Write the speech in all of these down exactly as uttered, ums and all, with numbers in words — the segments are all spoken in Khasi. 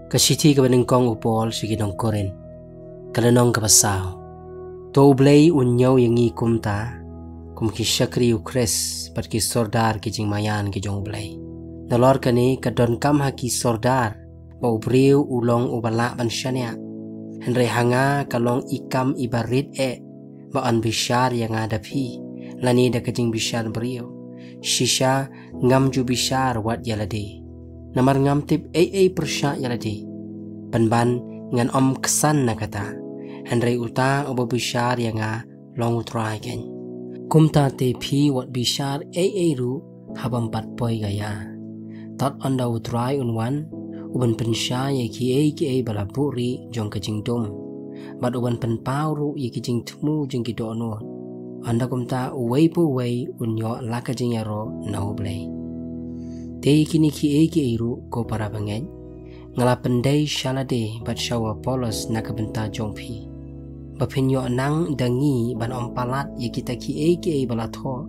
Ka shithi kaba nyngkong u Paul sha ki nong Korinth. Ka lynnong kaba saw. To u Blei un ñiew ïa ngi kumta, kum ki shakri u Khrist bad ki sordar ki jingmaïan ki jong u Blei. Nalor kane ka donkam ha ki sordar ba u briew u long uba lah ban shaniah. Hynrei ha nga ka long i kam iba rit eh ba yn bishar ïa nga da phi, lane da ka jingbishar briew. Shisha ngam ju bishar wat ïa lade. Namar ngam tip ei ei pyrshah ïa lade. Pynban ngan ym ksan na kata. Hynrei uta uba bishar ïa nga long u Trai keiñ. Kumta te phi wat bishar ei ei ruh haba ym pat poi ka ïa. Tad ynda u Trai un wan, u ban pynshai ïa kiei kiei ba la buhrieh jong ka jingdum. Bad u ban pynpaw ruh ïa ki jingthmu jong ki dohnud. Ynda kumta uwei pa uwei un ïoh la ka jingïaroh na u Blei. Te ïa kine kiei kiei ruh ko para bangeit, nga la pyndei sha lade bad sha u Apollos na ka bynta jong phi, ba phin ïoh nang da ngi ban ym palat ïa kita kiei kiei ba la thoh,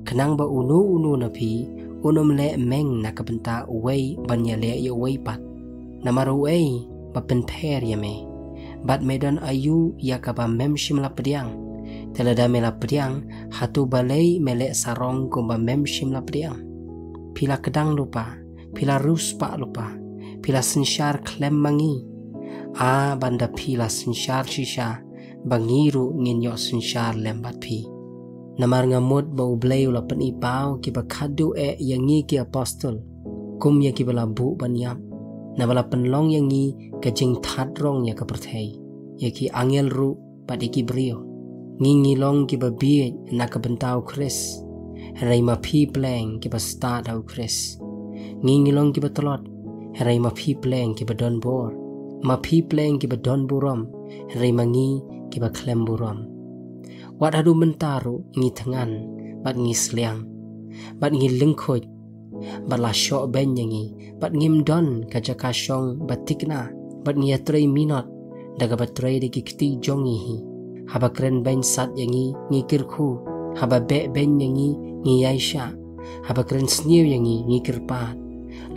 khnang ba uno uno na phi un ym leh meng na ka bynta uwei ban ïaleh ïa uwei pat. Namar uei ba pynpher ïa me? Bad me don aïu ïa kaba mem shym la pdiang? Te lada me la pdiang, hato balei me leh sarong kumba mem shym la pdiang? Phi la kdang lypa, phi la riewspah lypa, phi la synshar khlem ma ngi. A ban da phi la synshar shisha, ba ngi ruh ngin ïoh synshar lem bad phi. Namar nga mut ba u Blei u la pyni paw kiba khadduh eh ïa ngi ki apostol, kum ïa kiba la buh ban ïap. Naba la pynlong ïa ngi ka jingthad rong ïa ka pyrthei, ïa ki angel ruh bad ïa ki briew. Ngi ngi long kiba bieit na ka bynta u Khrist, hynrei ma phi pleng kiba stad ha u Khrist. Ngi ngi long kiba tlot, hynrei ma phi pleng kiba don bor. Ma phi pleng kiba don burom, hynrei ma ngi kiba khlem burom. Wat haduh mynta ruh ngi thngan, bad ngi sliang, bad ngi lyngkhuid, bad la shoh beiñ ïa ngi, bad ngim don ka jaka shong ba thikna, bad ngi ïatrei minot da kaba trei da ki kti jong ngi hi. Haba kren beiñ sat ïa ngi, ngi kyrkhu. Haba beh beiñ ïa ngi, ngi ïaishah. Haba kren sniew ïa ngi, ngi kyrpad.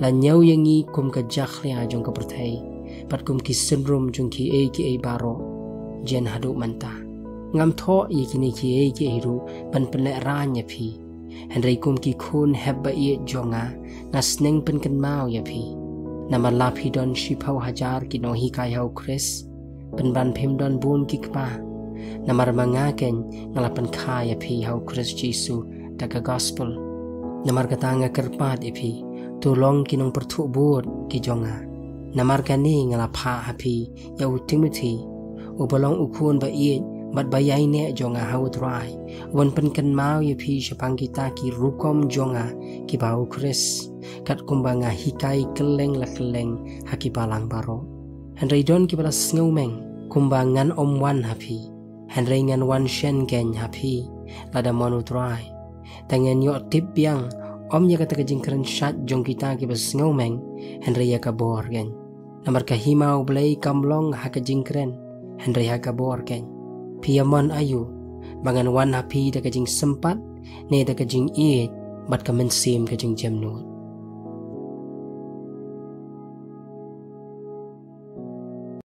La ñiew ïa ngi kum ka jakhlia jong ka pyrthei, bad kum ki synrum jong kiei kiei baroh, jan haduh mynta. Ngam thoh ïa kine kiei kiei ruh ban pynlehraiñ ïa phi. Hynrei kum ki khun hep ba ïeit jong nga, nga sneng pynkynmaw ïa phi. Namar la phi don shiphew hajar ki nonghikai ha u Khrist, pynban phim don bun ki kpa. Namar ma nga keiñ nga la pynkha ïa phi ha u Khrist Jisu da ka gospel. Namar kata nga kyrpad ïa phi, to long ki nongpyrthuh bud ki jong nga. Namar kane nga la phah ha phi ïa u Timothi, uba long u khun ba ïeit bad ba ïaineh jong nga ha u Trai, u ban pynkynmaw ïa phi shaphang kita ki rukom jong nga kiba ha u Khrist, katkum ba nga hikai kylleng la kylleng ha ki balang baroh. Hynrei don kiba la sngewmeng kumba ngan ym wan ha phi, hynrei ngan wan shen keiñ ha phi, lada mon u Trai. Te ngan ïoh tip biang, ym ïa kata ka jingkren shait jong kita kiba sngewmeng, hynrei ïa ka bor keiñ. Namar ka hima u Blei kam long ha ka jingkren, hynrei ha ka bor keiñ. Phi ïa mon aïu, ba ngan wan ha phi da ka jingsympat, ne da ka jingïeit bad ka mynsiem ka jingjemnud?